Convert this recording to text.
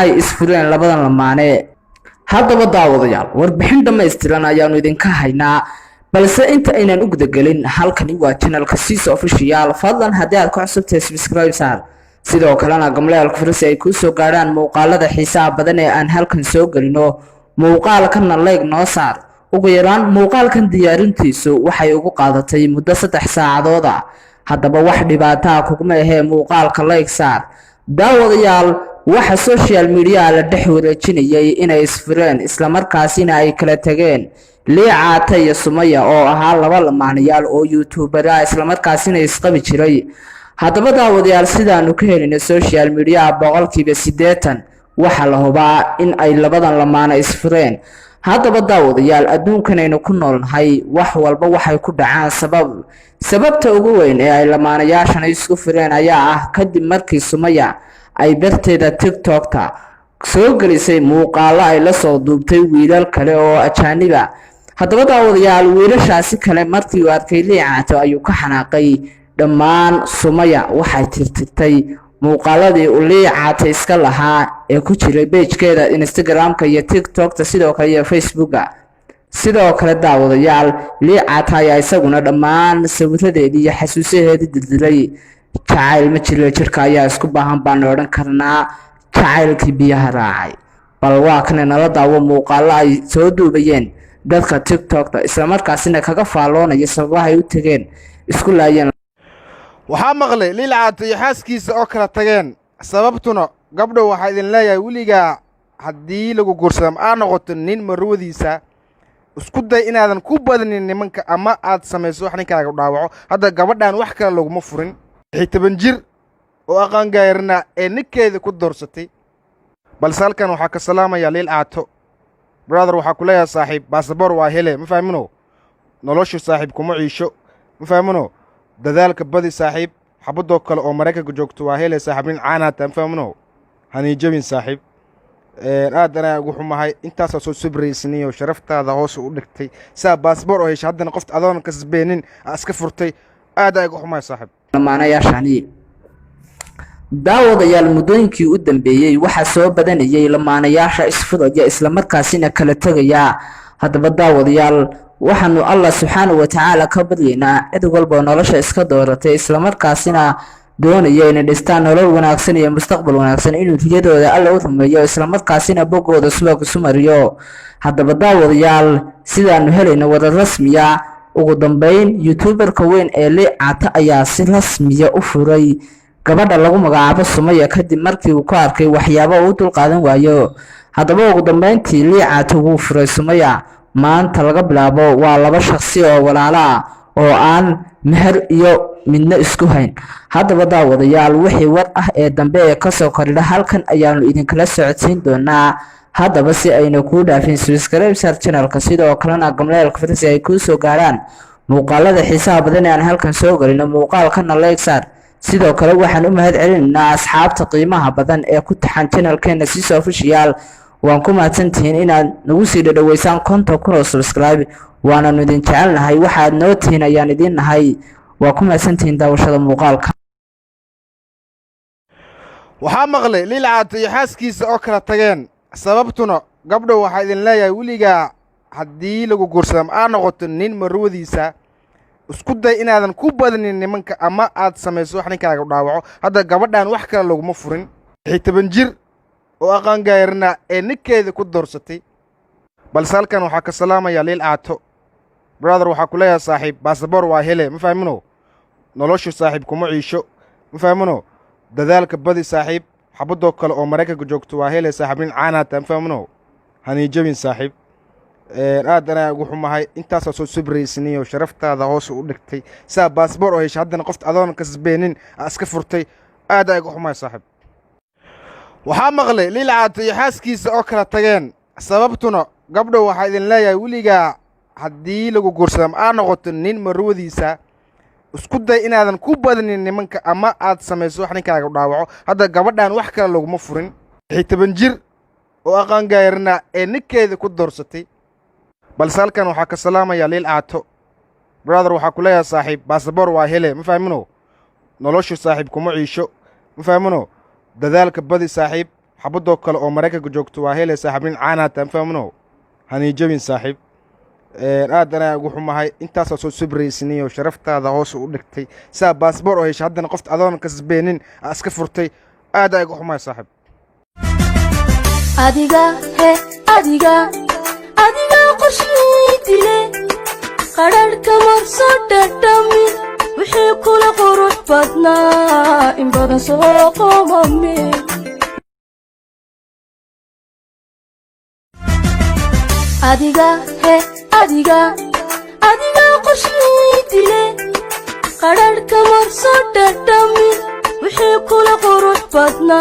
ay isfureen labadan lamaane. Haddaba daawadayaal, warbixin dhammaystiran ayaanu idinka haynaa, balse inta aynan u gudagelin, halkani waa channelka Sis Official. Fadlan haddii aad ku cusubtahay, subscribe saar, sidoo kalena gambaleelka furo si ay kuu soo gaadhaan muuqaalada xiisaha badan ee aan halkan soo gelino. Muuqaalkana like noo saar. Ugu yaraan muuqaalkan diyaarintiisu waxay ugu qaadatay muddo 3 saacadood ah. Haddaba wax dhibaataa kuguma ahee, muuqaalka like saar. Daawadayaal, waxa social media la dhex wareejinayay inay isfureen, islamarkaasina ay kala tageen Liicaata iyo Sumaya oo ahaa laba lamaanayaal oo YouTuber ah, islamarkaasina isqabi jiray. Haddaba daawadayaal, sidaanu ka helina social media, 80% waxaa la hubaa in ay labadan lamaano isfureen. Haddaba daawadayaal, adduunkanaynu ku noolnahay wax walba waxay ku dhacaan sabab. Sababta ugu weyn ee ay lamaanayaashan isku fureen ayaa ah kadib markii Sumaya ay barteeda TikTokta soo gelisay muuqaalo ay lasoo duubtay wiilal kale oo ajaaniba. Haddaba daawadayaal, wiilashaasi kale markii uu arkay Liicaato ayuu ka xanaaqay. Dhammaan Sumaya waxay tirtirtay muuqaaladii uu Liicaata iska lahaa ee ku jiray page-keeda Instagram-ka iyo TikTokta, sidoo kale iyo Facebooka. Sidoo kale daawadayaal, Liicaata ayaa isaguna dhammaan sawiradeedii iyo xasuusaheedii dildilay. Jacayl ma jiro, jirka ayaa isku baahan baanu odhan karnaa, jacaylkii biyaha raacay. Bal waa kana, nala daawo muuqaalo ay soo duubayeen dadka TikTokta, islamarkaasina kaga faalloonaya sababaha ay u tegeen isku laayeen. Waxaa maqlay Liilcaato iyo xaaskiisa oo kala tageen. Sababtuna, gabdhow, waxaa idin leeyahay: weligaa haddii lagu guursado ama aad noqoto nin marwadiisa, isku day inaadan ku badinin nimanka ama aad samayso wax ninkaaga dhaawaco. Hadda gabadhan wax kale laguma furin, 16 jir oo aqoongaarina ee ninkeeda ku doorsatay. Balse halkan waxaa ka salaamaya Liil Caato. Brother, waxaa ku leeyahay saaxiib, baasaboor waa hele, ma fahmino? Noloshu saaxiib kuma ciisho, ma fahmino? Dadaalka badi saaxiib. Xabadoo kale oo Maraykanka joogto waa hele saaxiib, nin caanaata, ma fahmino? Haniijabin saaxiib. Aad anaa ugu xumahay intaasaa soo sabraysniyo, sharaftaada hoos u dhigtay saa baasboor oo heshay, haddana qofta adoon kasbeenin aa iska furtay. Aad aa igu xumahay saaxiib. Lamaanayaashani, daawadayaal, muddooyinkii u dambeeyey waxaa soo badanayay lamaanayaasha isfuraya, islamarkaasina kala tegaya. Haddaba daawadayaal, waxaanu Allah subxaanahu watacaala ka baryaynaa cid walba nolosha iska dooratay, islamarkaasina doonaya inay dhistaan nolol wanaagsan iyo mustaqbal wanaagsan, inuu riyadooda Alla u rumeeyo, islamarkaasina boggooda subag isu mariyo. Haddaba daawadayaal, sidaanu helayno warar rasmiya, ugu dambeyn YouTuberka weyn ee Liicata ayaa si rasmiya u furay gabadha lagu magacaabo Sumaya, kadib markii uu ku arkay waxyaabo uu dulqaadan waayo. Haddaba ugu dambeyntii Liicata wuu furay Sumaya. Maanta laga bilaabo waa laba shaqsi oo walaalo ah oo aan meher iyo midna isku hayn. Haddaba daawadayaal, wixii war ah ee dambe ee kasoo kordha halkan ayaanu idinkala socodsiin doonaa. Haddaba si ayna kuu dhaafin, subscribe saar channelka, sidoo kalena gambaleelka furo si ay kuu soo gaarhaan muuqaalada xiisaha badan ee aan halkan soo gelino. Muuqaalkana like saar. Sidoo kale waxaan u mahad celinaynaa asxaabta qiimaha badan ee ku taxan channelkeena Sis Official. Waan ku mahadsantihiin inaad nagu sii dhadhaweysaan 50,000 oo subscribe. Waananu idin jecelnahay, waxaad noo tihiin ayaan idiin nahay. Waa ku mahadsantihiin daawashada muuqaalka. Waxaa maqlay Liilcaato iyo xaaskiisa oo kala tageen. Sababtuna, gabdhow, waxaa idin leeyahay: weligaa haddii lagu guursado ama aad noqoto nin marwadiisa, isku day inaadan ku badinin nimanka ama aad samayso wax ninkaaga dhaawaco. Hadda gabadhan wax kale laguma furin, 16 jir oo aqoongaarina ee ninkeeda ku doorsatay. Balse halkan waxaa ka salaamaya Liil Caato. Brother, waxaa ku leeyahay saaxiib, baasaboor waa hele, ma fahmino? Noloshu saaxiib kuma ciisho, ma fahmino? Dadaalka badi saaxiib. Xabadoo kale oo Maraykanka joogto waa hele saaxiib, nin caanaata, ma fahmino? Haniijabin saaxiib. Aad anaa ugu xumahay intaasaa soo sabraysniyo, sharaftaada hoos u dhigtay saa baasboor oo heshay, haddana qofta adoon kasbeenin aa iska furtay. Aad aa igu xumahay saaxiib. Waxaa maqlay Liil Caato iyo xaaskiisa oo kala tageen. Sababtuna, gabdhow, waxaa idin leeyahay: weligaa haddii lagu guursado ama aad noqoto nin marwadiisa, isku day inaadan ku badinin nimanka ama aad samayso wax ninkaaga dhaawaco. Hadda gabadhan wax kale laguma furin, 16 jir oo aqoongaarina ee ninkeeda ku doorsatay. Balse halkan waxaa ka salaamaya Liil Caato. Brother, waxaa ku leeyahay saaxiib, baasaboor waa hele, ma fahmino? Noloshu saaxiib kuma ciisho, ma fahmino? Dadaalka badi saaxiib. Xabadoo kale oo Maraykanka joogto waa helay, saaxiib. Nin caanaata fahmno, haniijabin, saaxiib. Aad anaa ugu xumahay. Intaasaa soo sabraysniyo, sharaftaada hoos u dhigtay, saa baasboor oo heshay, haddana qofta adoon kasbeenin aa iska furtay. Aad aa igu xumahay, saaxiib. Adiga he, adiga, adiga qorshii dile, qadharhka marso, dhadhami wixii kula qurux badnaa, in badan soo qoomame. Adiga he, adiga, adiga qorshii dile, qadharhka marso, dhadhami wixii kula qurux badnaa.